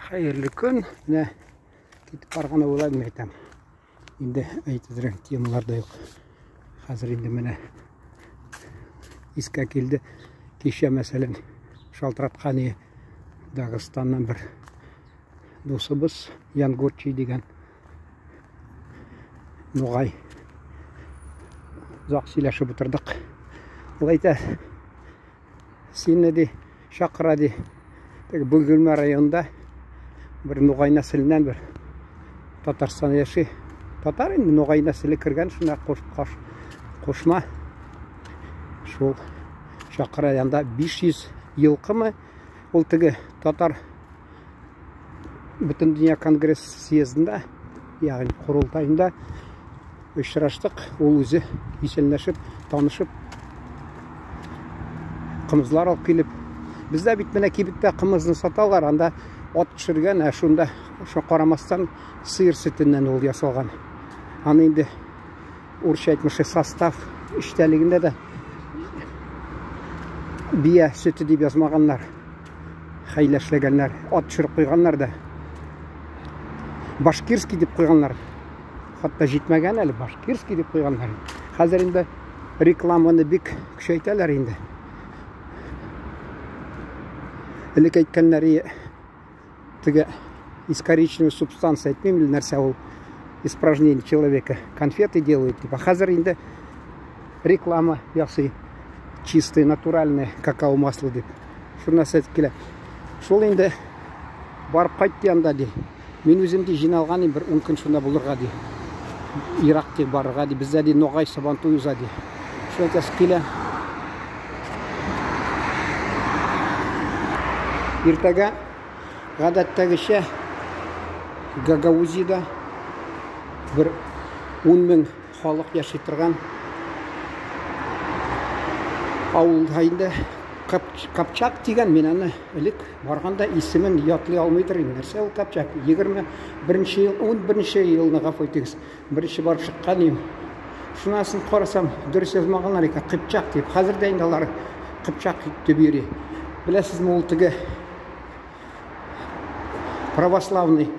Хәерле көн. Менә китеп барган уйлап әйтәм. Инде әйтергә темалар да юк. Хәзер инде менә искә килде. Кичә, мәсәлән, шалтыраткан Дагыстаннан бер дусыбыз Янгурчи дигән нугай. Озак сөйләшеп утырдык. Ул әйтә, сине ди, чакыра ди. Теге Бөгелмә районында бер нугай нәселеннән бер Татарстан яши. Татар инде нугай нәселе кергән, шунда кошма. Шул чакыра янда 500 елкымы? Ул теге татар Бөтендөнья конгресс съездында, ягъни корылтаенда очраштык. Ул үзе исәнләшеп, танышып, кымызлар алып килеп. Бездә бит менә кибеттә кымызны саталар, анда ат төшергән, ә шунда шуңа карамастан сыер сөтеннән ул ясалган. Аны инде урысча әйтмешли состав эчтәлегендә дә бия сөте дип язмаганнар. Хәйләшләгәннәр, ат төшереп куйганнар да. Башкирский дип куйганнар. Хатта җитмәгән әле, башкирский дип куйганнар. Хәзер инде рекламаны бик көчәйтәләр инде. Элек әйткәннәре теге из коричневой субстанции әйтмим әле нәрсә ул испражнение человека конфеты делают дип. А хәзер инде реклама ясый чистое натуральное какао масло дип. Шул нәрсә әйтеп килә. Шул инде барып кайт ди анда ди. Мин үзем ди җыйналган идем бер 10 көн шунда булырга ди. Ерак ди барырга ди. Бездә ди Ногай Сабантуй уза ди. Шул әйтәсе килә. Иртәгә гадәттәгечә Гагаузида бер 10 мең халык яши торган авылда инде Капчак дигән, мин аны элек барганда исемен ятлый алмыйдыр инде. Нәрсә ул Капчак? 21 ел, 11 елны гафу итегез. Беренче барып чыккан идем. Шуннан соң карасам, дөрес язмаганнар икән, Кыпчак дип. Хәзер дә инде алар Кыпчак дип йөри. Беләсезме, ул теге православный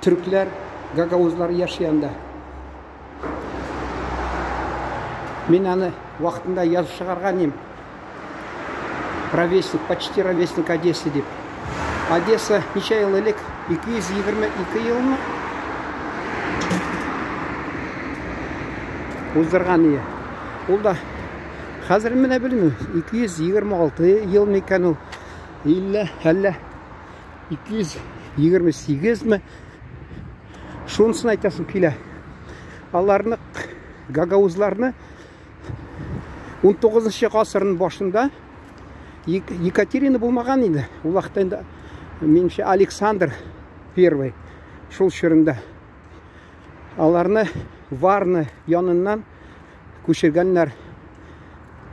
Төркләр, гагаузлар яши анда. Мин аны вакытында язып чыгарган идем. Ровесник, почти ровесник Одессы дип. Одесса ничә ел элек? 222 елмы? Уздырган ие. Ул да хәзер менә белмим, 226 ел микән ул? Иллә, әллә 228 ме? Шунысын әйтәсем килә. Аларны гагаузларны 19 гасырның башында Екатерина булмаган инде. Ул вакытта инде минемчә Александр I шул чорында аларны Варна яныннан күчергәннәр.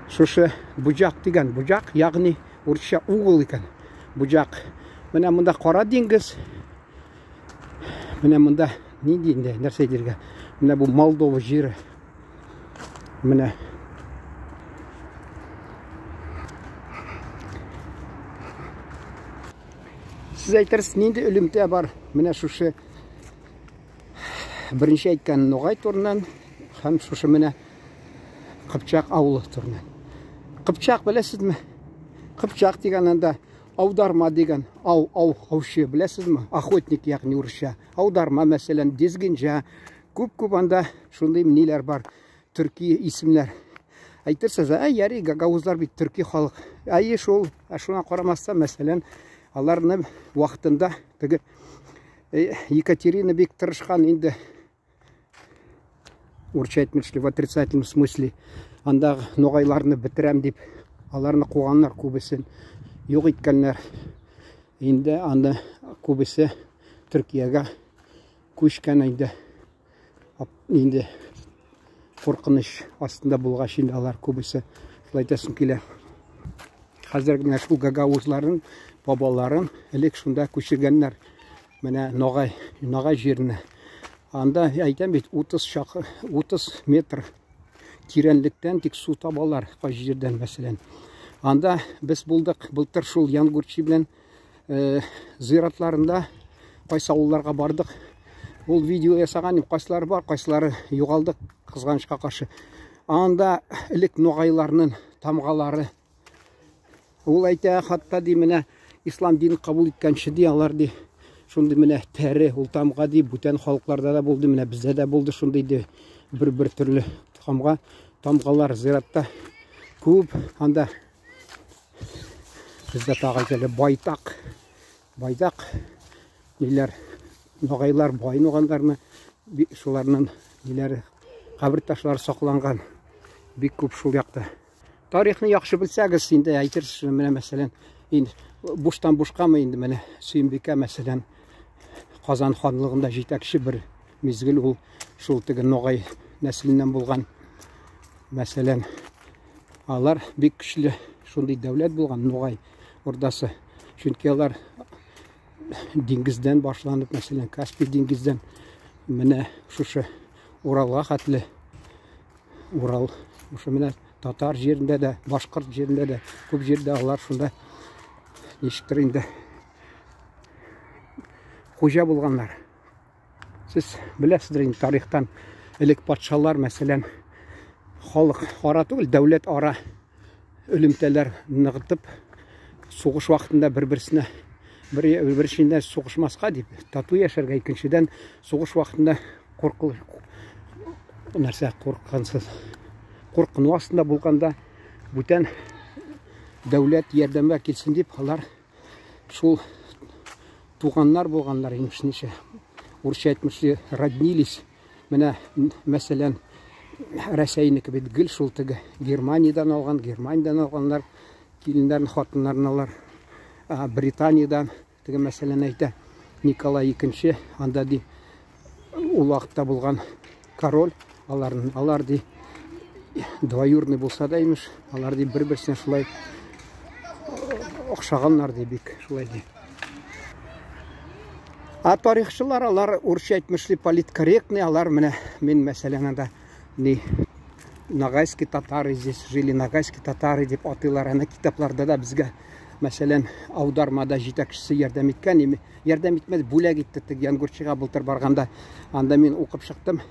Шушы Буҗак дигән Буҗак, ягъни урысча угол икән. Буҗак. Менә монда Кара диңгез. Менә монда нинди инде нәрсә әйтергә? Менә бу Молдова җире. Менә Сез әйтерсез, нинди элемтә бар менә шушы беренче әйткән Ногай турыннан һәм шушы менә Кыпчак авылы турыннан. Кыпчак беләсезме? Кыпчак дигән анда аударма дигән ау, ау, аучы беләсезме? Охотник, ягъни урысча. Аударма, мәсәлән, дезгинжа. Күп-күп анда шундый ниләр бар, төрки исемнәр. Әйтерсез, ә яри, гагаузлар бит төрки халык. Әйе шул, ә шуңа карамастан, мәсәлән, аларны вакытында теге Екатерина бик тырышкан инде урысча әйтмешли в отрицательном смысле андагы ногайларны бетерәм дип аларны куганнар күбесен юк иткәннәр инде аны күбесе Төркиягә күчкән инде инде куркыныч астында булгач инде алар күбесе шулай әйтәсем килә хәзер генә шул гагаузларын бабаларын элек шунда күчергәннәр Менә Ногай, Ногай җиренә. Анда әйтәм бит 30 чак 30 метр тирәнлектән тик су табалар кайсы җирдән мәсәлән. Анда без булдык былтыр шул Янгурчи белән Зиратларында кайсы авылларга бардык. Ул видео ясаган идем, кайсылары бар, кайсылары югалды, кызганычка каршы. Анда элек ногайларның тамгалары. Ул әйтә, хатта ди, менә ислам динен кабул иткәнче ди, алар ди, шундый менә тәре, ул тамга ди, бүтән халыкларда да булды, менә бездә дә булды шундый ди, бер-бер төрле тамга, тамгалар зиратта күп. Анда бездә тагы әле байтак, байтак ниләр, ногайлар, бай нуганнарны, шуларның ниләре, кабер ташлары сакланган бик күп шул якта. Тарихны яхшы белсәгез, инде әйтерсез, менә мәсәлән, инде буштан бушкамы инде менә Сөембикә мәсәлән, Казан ханлыгында җитәкче бер мизгел ул шул теге Ногай нәселеннән булган. Мәсәлән, алар бик көчле шундый дәүләт булган Ногай урдасы. Чөнки алар диңгездән башланып, мәсәлән, Каспий диңгездән менә шушы Уралга хәтле Урал, шушы менә татар җирендә дә, башкорт җирендә дә, күп җирдә алар шунда ничектер инде хуҗа булганнар. Сез беләсездер инде тарихтан элек патшалар, мәсәлән, халык ара түгел, дәүләт ара элемтәләр ныгытып, сугыш вакытында бер-берсенә бер берсенә сугышмаска дип, тату яшәргә, икенчедән сугыш вакытында курку нәрсә курккансыз куркыну астында булганда бүтән дәүләт ярдәмгә килсен дип, алар шул туганнар булганнар, имеш, ничә урысча әйтмешли, роднились. Менә, мәсәлән, Рәсәйнеке бит гел шул теге Германиядән алган, Германиядән алганнар киленнәрен, хатыннарын алар. Британиядән, теге мәсәлән әйтә, Николай II, анда ди, ул вакытта булган король, аларның, алар ди, двоюродный булса да имеш, алар ди бер-берсенә шулай охшаганнар ди бик, шулай ди. Ә тарихчылар алар урысча әйтмешли политкорректный, алар менә мин мәсәлән анда ни ногайские татары здесь жили, ногайские татары дип атыйлар. Аны китапларда да безгә мәсәлән аудармада җитәкчесе ярдәм иткән, ярдәм итмәде, бүләк итте теге Янгурчыга былтыр барганда. Анда мин укып чыктым.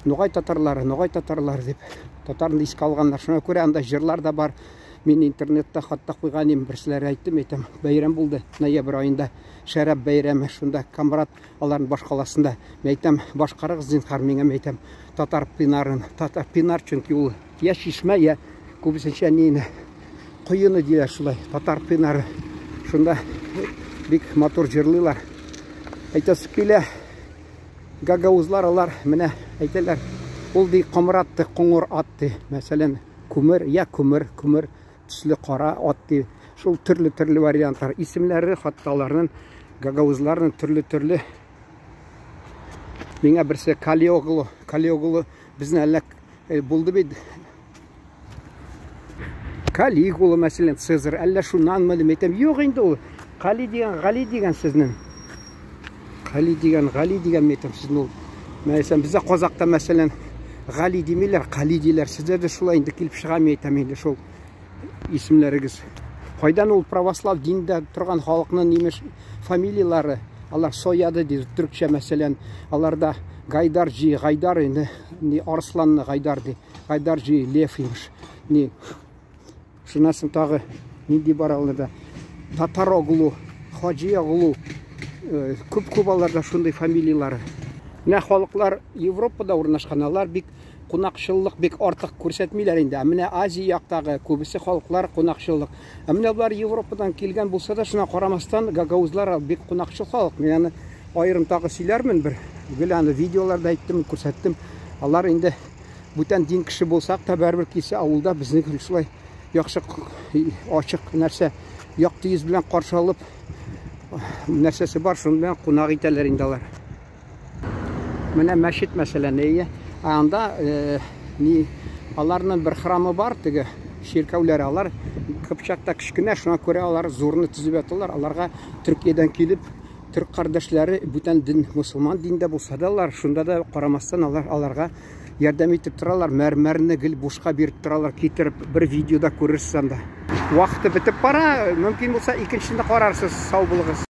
Ногай татарлары, ногай татарлары дип татарны искә алганнар. Шуңа күрә анда җырлар да бар. Мин интернетта хатта куйган идем, берселәре әйттем, әйтәм, бәйрәм булды ноябрь аенда, Шәраб бәйрәме, шунда Камрат аларның башкаласында. Мин әйтәм, башкарыгыз зинһар миңа, мин әйтәм, татар пинарын, татар пинар, чөнки ул я чишмә, я күбесенчә нине, коены диләр шулай, татар пинары. Шунда бик матур җырлыйлар. Әйтәсе килә, гагаузлар алар менә әйтәләр, ул ди комрат ди, коңыр ат ди, мәсәлән, күмер, я күмер, күмер төсле кара ат ди. Шул төрле-төрле вариантлар. Исемнәре хатта аларның гагаузларның төрле-төрле. Миңа берсе Калиоглу, Калиоглу безнең әллә булды бит. Калигула, мәсәлән, Цезарь, әллә шуннанмы дип әйтәм. Юк инде ул. Кали дигән, Гали дигән сезнең. Кали дигән, Гали дигән мин әйтәм сезнең ул. Мәсәлән, бездә Казакта, мәсәлән, Гали димиләр, Кали диләр. Сездә дә шулай инде килеп чыга, мин әйтәм инде шул исемнәрегез. Кайдан ул православ диндә торган халыкның имеш фамилияләре? Алар сояды ди, төркчә мәсәлән, аларда Гайдарҗи, Гайдар инде, ни Арсланны Гайдар ди. Гайдарҗи Лев имеш. Ни Шуннан соң тагы нинди бар аларда? Татароглу, Хаҗиоглу, күп-күп аларда шундый фамилияләре. Менә халыклар Европада урнашкан, алар бик кунакчыллык бик артык күрсәтмиләр инде. Ә менә Азия яктагы күбесе халыклар кунакчыллык. Ә менә болар Европадан килгән булса да, шуңа карамастан гагаузлар бик кунакчыл халык. Мин аны аерым тагы сөйләрмен бер. Гел аны видеоларда әйттем, күрсәттем. Алар инде бүтән дин кеше булсак та, барыбер килсә авылда безне шулай яхшы ачык нәрсә, якты йөз белән каршы алып, нәрсәсе бар, шуның белән кунак итәләр инде алар. Менә мәчет мәсәлән, әйе. Анда ни аларның бер храмы бар, теге чиркәүләре алар Кыпчакта кечкенә, шуңа күрә алар зурны төзеп яталар. Аларга Төркиядән килеп, төрк кардәшләре бүтән дин, мусульман диндә булса да алар, шунда да карамастан алар аларга ярдәм итеп торалар. Мәрмәрне гел бушка биреп торалар, китереп бер видеода күрерсез анда. Вакыты бетеп бара, мөмкин булса икенчесен дә карарсыз. Сау булыгыз.